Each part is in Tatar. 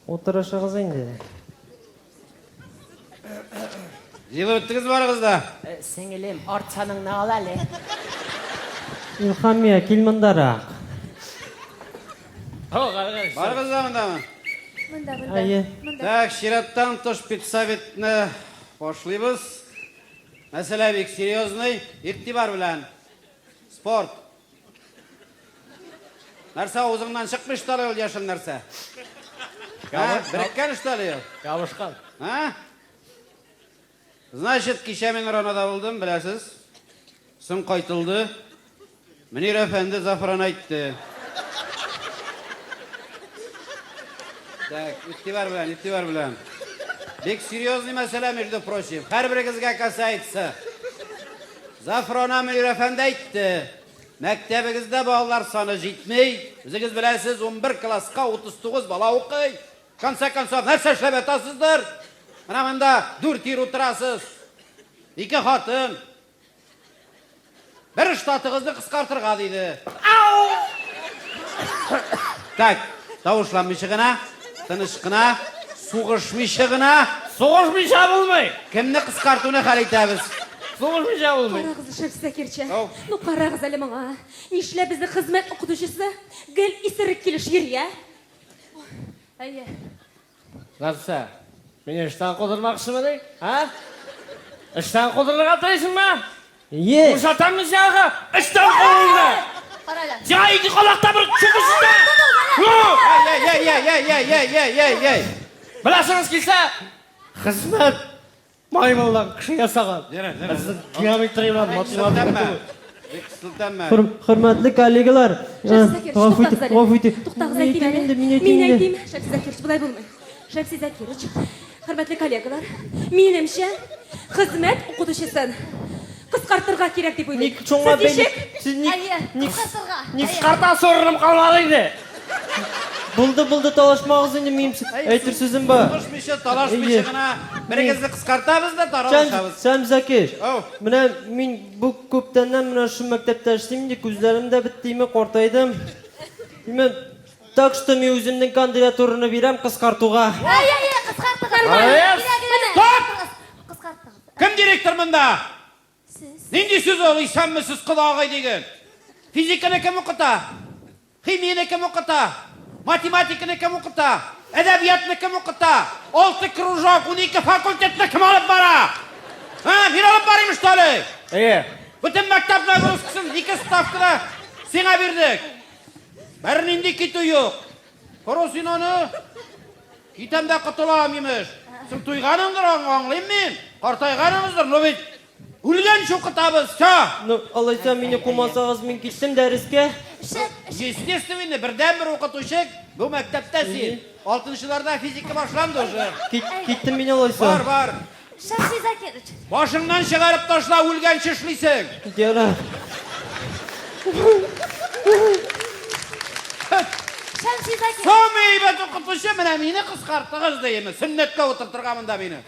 Утырышыгыз инде. Җыелып беттегез барыгыз да. Сеңелем, арт саныңны ал әле. Илһамия, кил мондарак. Барыгыз да мондамы? Монда, монда. Әйе. Монда. Так, чираттан тыш педсоветны башлыйбыз. Мәсьәлә бик серьезный. Игътибар белән. Спорт. Нәрсә авызыңнан чыкмый что ли ул яшел нәрсә? Ә, береккән что ли ул? Ябышкан. А? Значит, кичә мин Ранада булдым, беләсез. Соң кайтылды. Мөнир әфәнде Зафран әйтте. Так, игътибар белән, игътибар белән. Бик серьезный мәсьәлә, между прочим. Һәрберегезгә касается. Зафрана Мөнир әфәнде әйтте. Мәктәбегездә балалар саны җитми. Үзегез беләсез, 11 класска 39 бала укый. В конце концов, нәрсә эшләп ятасыздыр? Менә монда дүрт ир утырасыз. Ике хатын. Бер штатыгызны кыскартырга, диде. Так, тавышланмыйча гына, тыныч кына, сугышмыйча гына. Сугышмыйча булмый. Кемне кыскартуны хәл итәбез. Сугышмыйча булмый. Карагыз, Шәмси Закирча. Ау. Ну карагыз әле моңа. Нишләп безнең хезмәт укытучысы гел исерек килеш йөри, ә? Әйе. Нәрсә? Мине эштән кудырмакчымыни? Ә? Эштән кудырырга телисеңме? Ие. Күрсәтәм мин сиңа, эштән кууыңны! Кара әле. Сиңа ике колакта бер чүкечтә! Эй, эй, эй, эй, эй, эй, эй, эй, эй. Беләсегез килсә, хезмәт маймылдан кеше ясаган. Безнең геометрия белән математика Селтәнмә. түгел. Бик селтәнмә. Хөрмәтле коллегалар, Шәмси Закирович, гафу туктагыз итеп, әле. гафу итеп. Туктагыз, Мин әйтим әйтим әле. инде, мин әйтим Мин инде. әйтим, Шәмси Закирович, болай булмый. Шәмси Закирович, хөрмәтле коллегалар, минемчә, хезмәт укытучысын кыскартырга кирәк дип уйлыйм. Ник шуңа Сез бәйле? ничек? Сез ник, Әйе, ник, кыскартырга. ник Кыскартасы урыным калмады инде. Булды, булды, талашмагыз инде, минем әйтер сүзем бар. Сугышмыйча, талашмыйча Әйе. гына берегезне кыскартабыз да таралышабыз. Сәм Закир, Ау. менә мин бу күптәннән менә шул мәктәптә эшлим инде, күзләрем дә бетте, картайдым. Мен, так что мин үземнең кандидатураны бирәм кыскартуга. Әйе, әйе, кыскартыгыз. Молодец. Стоп! Кыскартыгыз. Кем директор монда? Сез. Нинди сүз ул, исәнмесез кода агай диген? Физиканы кем укыта? Химияне кем укыта? Математиканы кем укыта? Әдәбиятны кем укыта? Алты кружок, 12 факультетны кем алып бара? А, мин алып барыйм, что ли? Әйе. Бөтен мәктәп нагрузкасын ике ставкада сиңа бирдек. Бернинди китү юк. Кара син аны. Китәм дә котылам, имеш. Син туйганыңдыр, аңлыйм мин. Картайганыңыздыр, но бит үлгәнче укытабыз, всё. Ну, алайса мине кумасагыз, мин киттем дәрескә. Шәп, Естественно, бердәнбер укытучы бу мәктәптә син. Алтынчыларда физика башланды уже. Киттем мин алайса. Бар, бар. Шәмси Закирович. Башыңнан чыгарып ташла, үлгәнче эшлисең. Ярар. Шәмси Закирович. Самый әйбәт укытучы менә мине кыскартыгыз дейме. Сөннәткә утыртырга монда мине.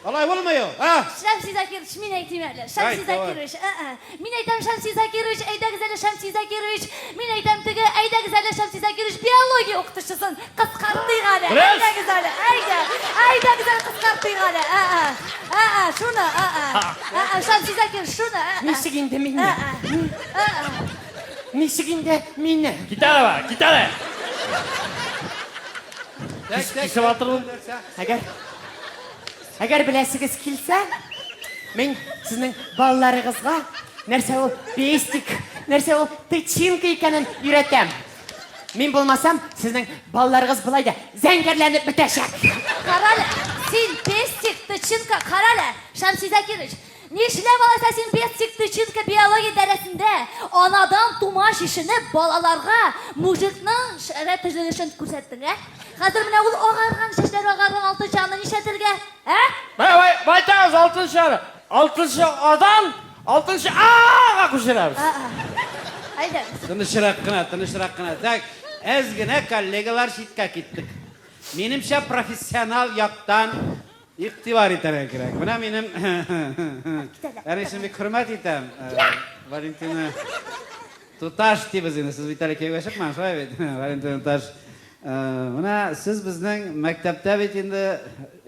Алай булмый ул, а? Шәмси Закирович, мин әйтим әле. Шәмси Әйт, давай. Закирович, ә-ә. Мин әйтәм, Шәмси Закирович, әйдәгез әле, Шәмси Закирович. Мин әйтәм теге, әйдәгез әле, Шәмси Закирович, биология укытучысын кыскартыйк әле. Дөрес. Әйдәгез әле, әйдә. Әйдәгез әле, кыскартыйк әле. Ә-ә. Ә-ә, шуны, ә-ә. Ә-ә, Шәмси Закирович, шуны, ә-ә. Ничек инде мине? Ә-ә. Ә-ә. Ничек инде мине? Кит әле бар, кит әле. Так, так, Кисеп атырмын. Әгәр Әгәр беләсегез килсә, мин сезнең балаларыгызга нәрсә ул пестик, нәрсә ул тычинка икәнен өйрәтәм. Мин булмасам, сезнең балаларыгыз болай да зәңгәрләнеп бетәчәк. Карале, син пестик, тычинка, карале, Шәмси Закирович, нишләп алайса син пестик, тычинка биология дәресендә анадан тума шешенеп балаларга мужикның шәрә төзелешен күрсәттең, ә? Хәзер менә ул агарган чәчләре агарган алтынчы аны нишләтергә, ә? Бай, бай, байтагыз алтынчы аны. Алтынчы адан, алтынчы А-га күчерәбез. Әйдә. Тынычрак кына, тынычрак кына. Так, әз генә коллегалар читкә киттек. Минемчә, профессионал яктан игътибар итәргә кирәк. Менә минем әнисен бик хөрмәт итәм. Валентина Туташ дибез инде. Сез бит әле кияүгә чыкмаган, шулай бит? Валентина Туташ. Менә сез безнең мәктәптә бит инде,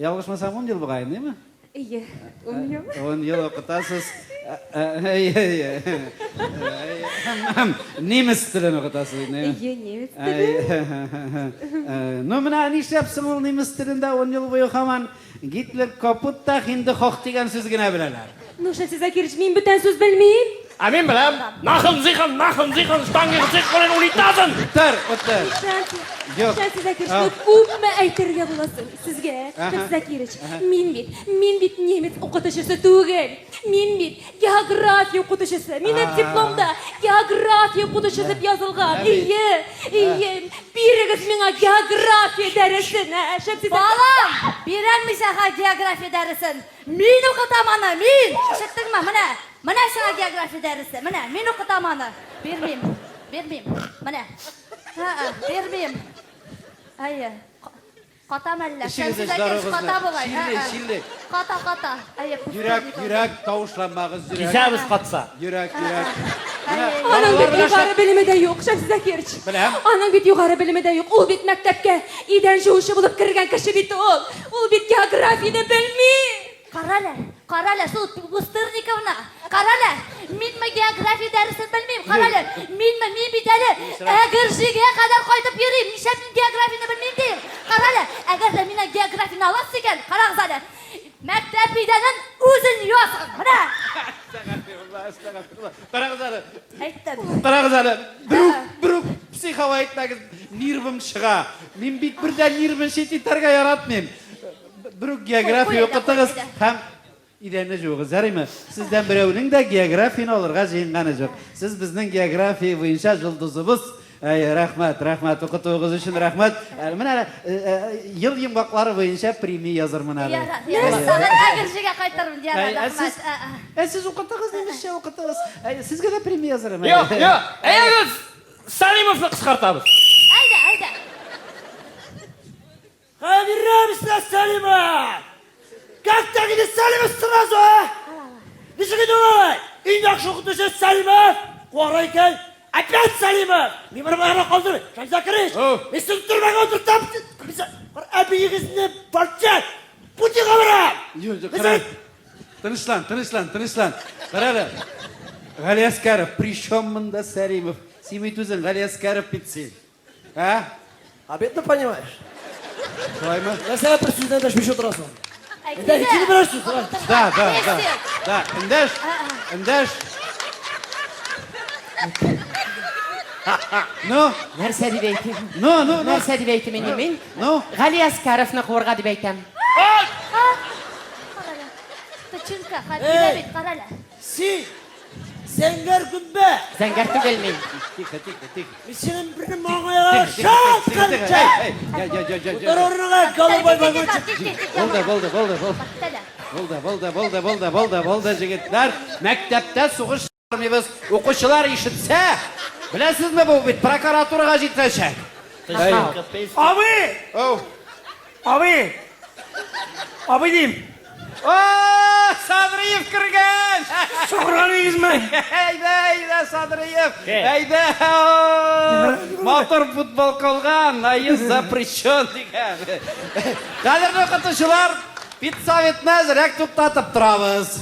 ялгышмасам, ун ел бугай, әйеме? Әйе, ун ел. Ун ел укытасыз. Әйе, әйе. Немец телен укытасыз, әйеме? Әйе, немец теле. Ну, менә нишләп соң ул немец телендә ун ел буе һаман Гитлер капут та Хинде хох дигән сүз генә беләләр? Ну, Шәмси Закирович, мин бүтән сүз белмим. Ә мин беләм. Нахын зихан, нахын зихан, штанге зихрен унитазын. Утыр, утыр. Шәмси, Юк. Шәмси Закирович, Ау. ну күпме әйтергә була соң сезгә, Шәмси Закирович? Мин бит, мин бит немец укытучысы түгел. Мин бит география укытучысы. Минем дипломда география укытучысы дип язылган. Ие, ие, бирегез миңа география дәресен, ә, Шәмси Закирович. Балам, бирәм мин сиңа география дәресен. Мин укытам аны, мин! Ишеттеңме? Менә, менә сиңа география дәресе. Менә, мин укытам аны. Бирмим, бирмим. Менә. Һа-а, бирмим. Әйе. Катам әллә? Эчегез Шәмси эч, Закирович, даругызны. ката бугай. Чирли, Һа-а. чирли. Ката, ката. Әйе, Йөрәк, йөрәк, тавышланмагыз, йөрәк. Кисәбез катса. Йөрәк, йөрәк. Менә Аның балалар бит белән югары белеме дә юк, Шәмси Закирович. Беләм. Аның бит югары белеме дә юк. Ул бит мәктәпкә идән жуучы булып кергән кеше бит ул. Ул бит географияне белми. Карале, карале, шул Пустырниковна. Карале, минме география дәресен белмим. Карале, минме, мин бит әле Әгерҗегә кадәр кайтып йөрим. Нишләп мин географияне белмим дим. Карале, әгәр дә миннән географияне аласыз икән, карагыз әле. Мәктәп идәнен үзен юасың. Менә. Әстәгъфирулла, әстәгъфирулла. Карагыз әле. Әйттем. Карагыз әле. Берүк, берүк психовать итмәгез. Нервым чыга. Мин бит бер дә нервничать итәргә яратмыйм. Берүк география укытыгыз һәм идәнне жуыгыз, ярыймы? Сездән берәүнең дә географияне алырга җыенганы юк. Сез безнең география буенча йолдызыбыз. Әй, рәхмәт, рәхмәт, укытуыгыз өчен рәхмәт. Ә, Менә э, э, ел йомгаклары буенча премия язырмын әле. Ярар, ярар. Тагын Әгерҗегә кайтырмын, ярар, Әй, ә рәхмәт. сез, Ә, ә. ә сез укытыгыз, немецчә укытыгыз. Әй, сезгә дә премия язырмын. Юк, юк. Әйдәгез, Сәлимовны кыскартабыз. Әйдә, әйдә. Хәбирәбез Сәлимов! Как так иде Сәлимов сразу, а? Ничек инде алай? Иң яхшы укытучы Сәлимов! Куара икән. Опять Сәлимов! Мин моны баягына калдырмыйм. Шәмси Закирович, мин сезне төрмәгә утыртам. Әбиегезне портчат! Путинга барам! Юк, юк, кара. Тынычлан, тынычлан, тынычлан. Кара әле. Галиәскәров, при чем монда Сәлимов? Син бит үзең Галиәскәров бит син. Ә? Обедно понимаешь? Шулаймы? Нәрсәгә бер сүздән дәшмичә утырасың? Әйтте Әйдә, килеп берәр сүз. Да, да, да. Да, эндәш. Эндәш. Ну, Нәрсә дип әйтим? ну, ну, ну. Нәрсә дип әйтим инде мин? Ну? Гали Әскәровны куырга дип әйтәм. Карале. Тычинка, хәбирә бит, карале. Син зәңгәр гөмбә. Зәңгәр түгел мин. Тихо, тихо, тихо. Мин синең берне маңгайга шап кылча. Утыр урыныңа, голубой вагончик. Булды, булды, булды, булды. Булды, булды, булды, булды, булды, булды, җегетләр. Мәктәптә сугыш чыгармыйбыз. Укучылар ишетсә, беләсезме, бу бит прокуратурага җитәчәк. Абый! Оу. Абый! Абый дим. О, Садриев кергән! Чакырган идегезме? Әйдә, әйдә, Садриев! Әйдә! О, Матур футболка алган, наезд запрещен дигән. Кадерле укытучылар, педсоветны әзрәк туктатып торабыз.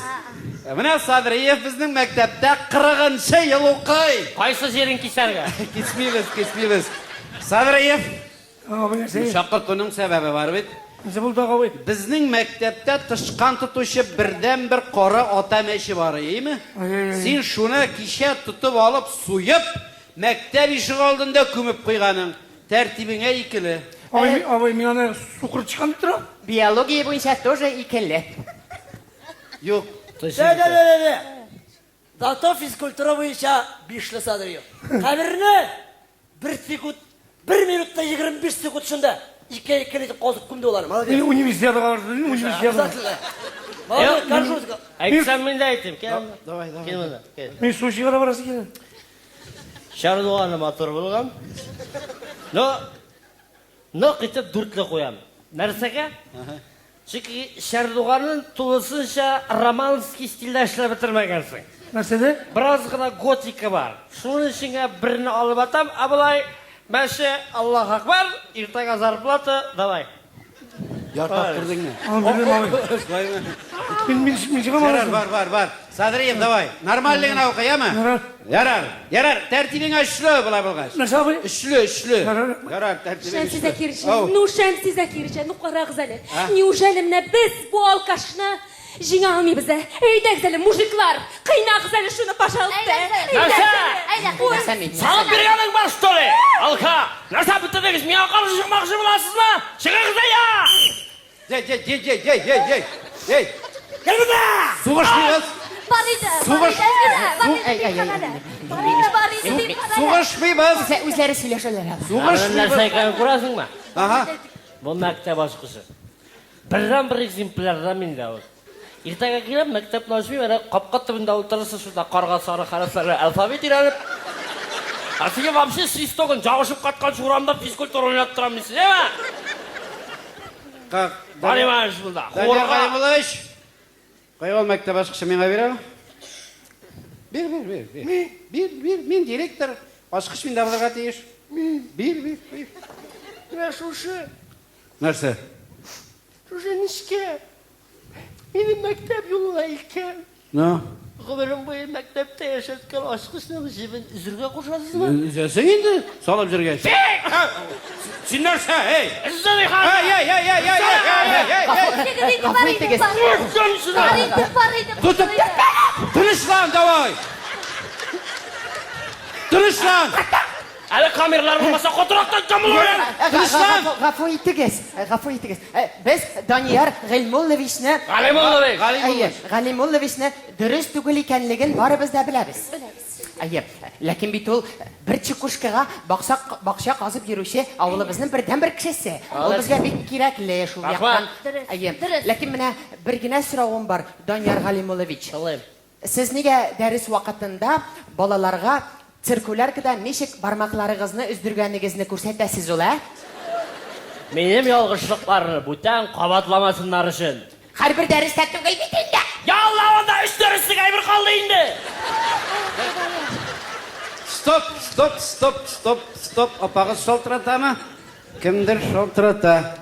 Менә Садриев безнең мәктәптә 40 ел укый. Кайсы җирен кисәргә? Кисмибез, кисмибез. Садриев, Абый нәрсә? чакыртуның сәбәбе бар бит. Нәрсә булды, абый? Безнең мәктәптә тычкан тотучы бердәнбер кара ата мәче бар, име? Син шуны кичә тотып алып суеп, мәктәп ишегалдында күмеп куйганың. Тәртибеңә икеле. Абый, абый, мин аны сукыр тычкан дип торам. Биология буенча тоже икеле. Юк. Да, да, да, да, да. Зато физкультура буенча бишле Садриев. Каберне бер секунд, бер минутта 25 секунд эчендә ике икеле итеп казып күмде алар. Молодец. Мин универсиадага бардым, универсиадага. Обязательно. Молодец, горжусь. Әйтсәм мин дә әйтим. Кил. Давай, давай. Кил монда. Кил. Мин Сочига да барасы килә. Чардуганы матур булган. Но нык итеп дүртле куям. Нәрсәгә? Чөнки чардуганын тулысынча романский стильдә эшләп бетермәгәнсең. Нәрсәдә? Бераз гына готика бар. Шуның өчен генә берне алып атам, ә болай Мәше, Аллаһ Акбар, иртәгә зарплата, давай. Яртап кердеңме? Абый, мин мин мин чыгам Ярар, бар, бар, бар. Садриев, давай. Нормальный гына укы, яме? Ярар. Ярар, ярар. Тәртибеңә өчле болай булгач. Нәрсә, абый? Өчле, өчле. Ярар. Ярар, тәртибең Шәмси өчле. Закирович, Ау. ну Шәмси Закирович, ну карагыз әле. А? Неужели менә без бу алкашны җиңә алмыйбыз, ә? Әйдәгез әле, мужиклар, кыйнагыз әле шуны, пожалуйста. Нәрсә? Әйдә, Нәрсә мин? Салып биргәнең бар, что ли? Алка, нәрсә бетердегез? Миңа каршы чыкмакчы буласызмы? Чыгыгыз әйдә! Ей, ей, ей, ей, ей, ей, ей. Ей, Кил монда! сугышмыйбыз. Бар иде, бар Сугыш. иде, әйдә, бар Әй, иде, әй, дип әй, карале. әй, Бар иде, бар иде, дип карале. Сугышмыйбыз. Үзләре үзләре сөйләшәләр алар. Сугышмыйбыз. Нәрсә икәнен күрәсеңме? Ага. Бу мәктәп ачкычы. Бердән-бер экземплярда миндә ул. Иртәгә киләм, мәктәпне ачмыйм, әнә капка төбендә утырырсыз шунда карга сары хәрефләр белән алфавит өйрәнеп. Ә сине вообще свистогын жабышып катканчы урамда физкультура уйнаттырам мин сине, әме? Как? Понимаешь монда. Данияр Хорга. Галимуллович, кая ул мәктәп ачкычы миңа бир әле. Бир, бир, бир, бир. Бир, бир, мин директор. Ачкыч миндә булырга тиеш. Бир, бир, бир. Менә шушы, Нәрсә? шушы нечкә. Мине мәктәп юлына илткән. Ну? Гомерем буе мәктәптә яшәткән ачкычның җебен өзергә кушасызмы? Өзәсең инде, салып йөргәч. Син нәрсә, эй? Эзләми Эй, хәзер. эй, эй, эй, эй, эй, эй, эй, эй. Иде, Гафу бар иде, итегез. бар иде. Бар иде, бар иде, Тотып. бар иде. Тынычлан, давай. Тынычлан. Әле камералар булмаса, котырактан жамылыр. Тынычлан. Гафу итегез, гафу итегез. Без Данияр Гыйльмулловичны Галимуллович. Әйе, Галимулловичны дөрес түгел икәнлеген барыбыз да беләбез. Әйе, ләкин бит ул бер чекушкага баксак бакча казып йөрүче авылыбызның бердәнбер кешесе. Ул безгә бик кирәкле шул Рәхмәт. яктан. Дөрес, Әйе. дөрес. Ләкин менә бер генә соравым бар, Данияр Галимуллович. Тыңлыйм. Сез нигә дәрес вакытында балаларга циркуляркада ничек бармакларыгызны өздергәнегезне күрсәтәсез ул, ә? Минем ялгышлыкларны бүтән кабатламасыннар өчен. Һәрбер дәрестә түгел бит инде. Я Алла, анда өч дәреслек әйбер калды инде. Стоп, стоп, стоп, стоп, стоп. Апагыз шалтыратамы? Кемдер шалтырата.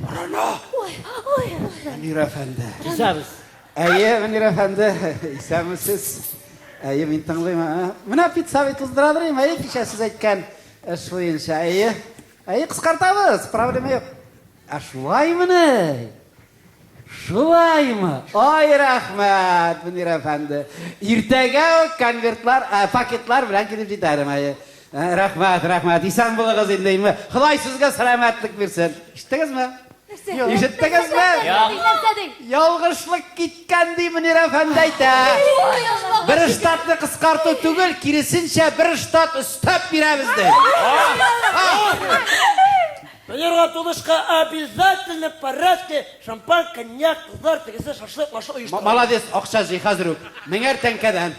Ой, ой, ой. Мөнир әфәнде. Исәбез. Әйе, Мөнир әфәнде, исәнмесез. Әйе, мин тыңлыйм. Ә, Менә педсовет уздырадыр инде, әйе, кичә сез әйткән эш буенча. Әйе. Әйе, кыскартабыз, проблема юк. Ә шулаймыни? Шулаймы? Ай, рәхмәт, Мөнир әфәнде. Иртәгә үк конвертлар, ә, пакетлар белән килеп җитәрем, әйе. Ә, Рәхмәт, рәхмәт. Исән булыгыз инде, инде. Ходай сезгә сәламәтлек бирсен. Ишеттегезме? Ишеттегезме? Нәрсә ди? Ялгышлык киткән ди Мөнир әфәнде әйтә. Ой, Аллаһ. Бер штатны кыскарту түгел, киресенчә бер штат өстәп бирәбез ди. Мөнир Габдулловичка обязательно порядке шампан, коньяк, кызлар, тегесе шашлык, машлык оештыру. Молодец, акча җый хәзер үк. Меңәр тәңкәдән.